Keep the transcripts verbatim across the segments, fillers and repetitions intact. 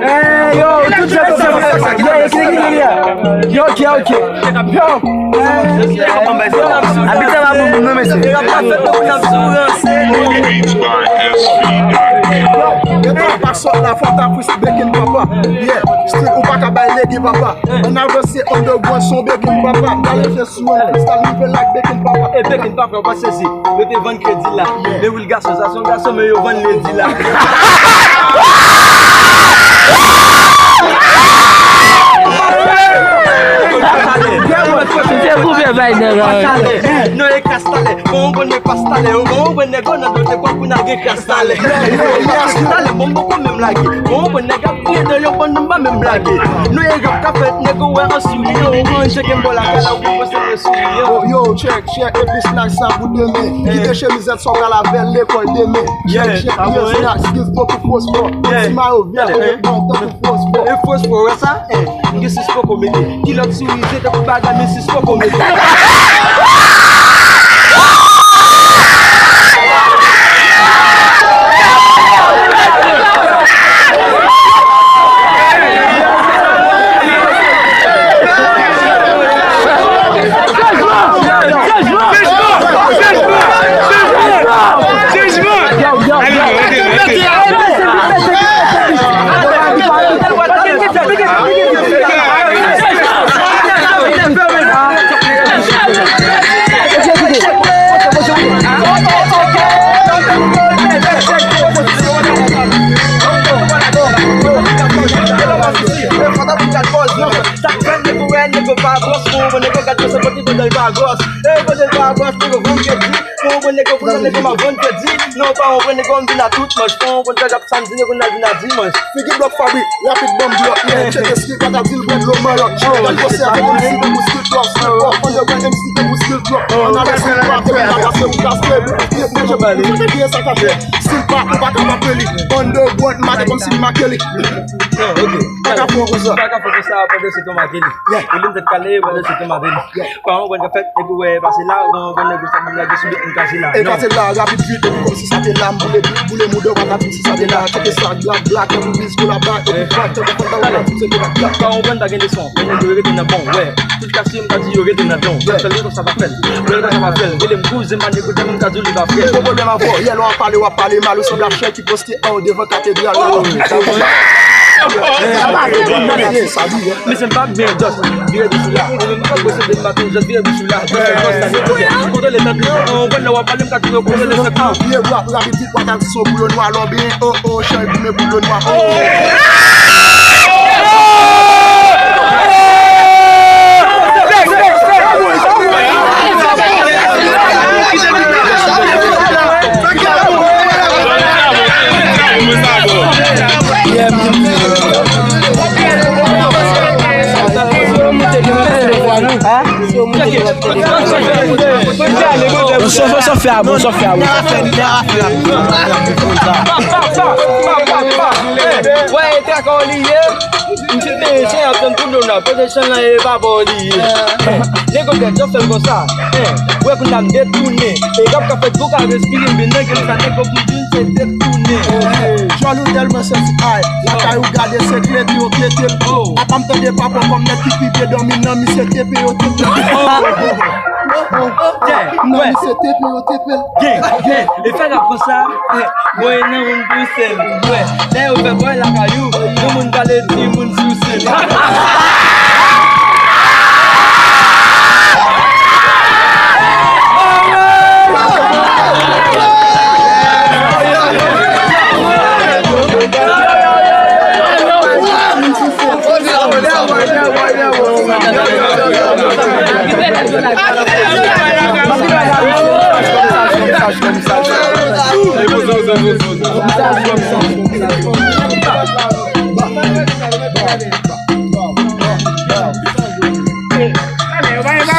Hey, yo, tout jan konsa. Yo, yo, kite, kite, kite. Yo, ok, ok. Yo. Abitè pa bon moun non, mesye. Yo, yo, pa sòt la, fò ta plis beken papa. Yeah, still ou pa ka bay legi papa. Ann avanse, underground, son beken papa. Gade fè sou an, freestyle, nivo like beken papa. E beken papa, pa sezi. Yo te vann kredi la. Men wi, gason, sa se yon gason, men yo vann ledi la. Se koupe bay nèg la. Non, e kras talè. Bon, bon, ne pas talè. Bon, bon, nèg nan dote kwa pou n al gen kras talè. Kras talè, bon, bon, kon menm lage. Bon, bon, nèg ap kriye nan yon bann, nou pa menm blage. Nou e rap ka fèt, nèg ou wè an souri, yo, ou pran chèk en bò lakay la, ou pran se le souri. Yo, yo, check, check, epi snack sa pou demen. Kite chemizèt sa w pral avè l lekòl demen. Check, check, yo, snack, skills tankou fosfò. Ti mayo vèt, ou ret blank tankou fosfò. E fosfò, wè sa? Eh, m gen sis poko mete. Kilòt sou rive tankou bagay, men sis poko mete. Sa k fè nèg ou wè nèg yo pa gwòs, bon, bon, nèg yo gad konsa, kote pandan l pa gwòs. E pandan l pa gwòs, nèg yo vandredi. Bon, bon, nèg yo konnen nèg yo ma vandredi. Non, pa yon vrè nèg yo m vin a tout manch. Bon, bon, nèg ap samdi, nèg yo n al vin a dimanch. Figi blòk fabrik, rapid banm blòk. Yeah, tcheke skill, pa ta di l bwè dlo mayòt. Gad konsè avèk M C tankou skill drop, skill drop. Underground M C tankou skill drop. Ann ale skill drop, te pa kase ou kase. Ye, manje, manje, manje, sa kache. Still pa, ou pa ka pa peli. Underground, make kòmsi m make li. Non, ok. Pa ka fè konsa. Pa ka fè konsa, pandan se ton make li. Yeah. Ou menm tèt kale, pandan se ton make li. Yeah. Pa yon grenn ka fèt, nèg ou wè pase la, ou yon grenn nèg ou sa moun lage sou bit, m kaze la. E kaze la, rapid vit, epi kòmsi sa te la, m boule bit, boule mouda, pa ta di si sa te la. Tcheke sa, blak, blak, tankou biz, kolaba, epi bak, tankou fanta, ou la, tout se te la, blak. Pa yon grenn pa gen leson, men nèg yo rete nan bon, wè. Tout kase m ka di yo rete nan don. Fè l konsa pa fè l. Fè l konsa pa fè l. Rele m kouzen, pa nèg ou tèlman m ka di w li pa frè. Gen pwoblèm avè w, yè lè w ap pale, w ap pale mal, ou sanble ak chen ki poste anwo devan katedral la. Sa pa vre, sa vre. Mesye, m pa byen dòt. Vire bouch ou la. Mwen menm, m pa posede m maten, jèt vire bouch ou la. Jèt fè kòs la, se kote. Kontwole tèt lan, an, ou konn lè w ap pale, m ka di w kontwole tèt lan. Vye rap, rapid vit, w ap di son boulon nwa, lòbyen, oh, oh, chay goumen boulon nwa, oh. Sòfè, sòfè a bon, sòfè a bon. Wè, e traka w li ye. Misye te chen ap tann pou Dona, poze chan lan e pa bò li ye. Nèg yo gad jan fè l konsa. Wè kounye a m detounen. E rap ka fèt pou ka respire, m vin nan gen sa nèg yo pou di m se detounen. Djòl ou tèlman sèks ay, lakay ou gade se klete yo klete l. Apa m tande papa kòm nèg ki pi byen dòmi nan misye tepe yo tepe l. Yeah, nan misye tepe yo tepe l. Yeah, yeah, e fè rap konsa. Bòy nan moun pou sèl, wè. Lè yo fè bòy lakay ou, yon moun pale di moun sou sèl.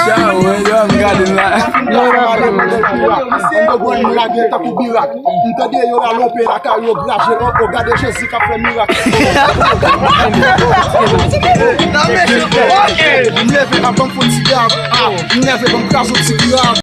Sa, wè, yo, m gade la. Yo, m gade la. M tande yo rale yon pe lakay yo, graje anko, gade Jezi k ap fè mirak. M leve, a ban m fon ti grab. M leve, ban m kraze yon ti grab.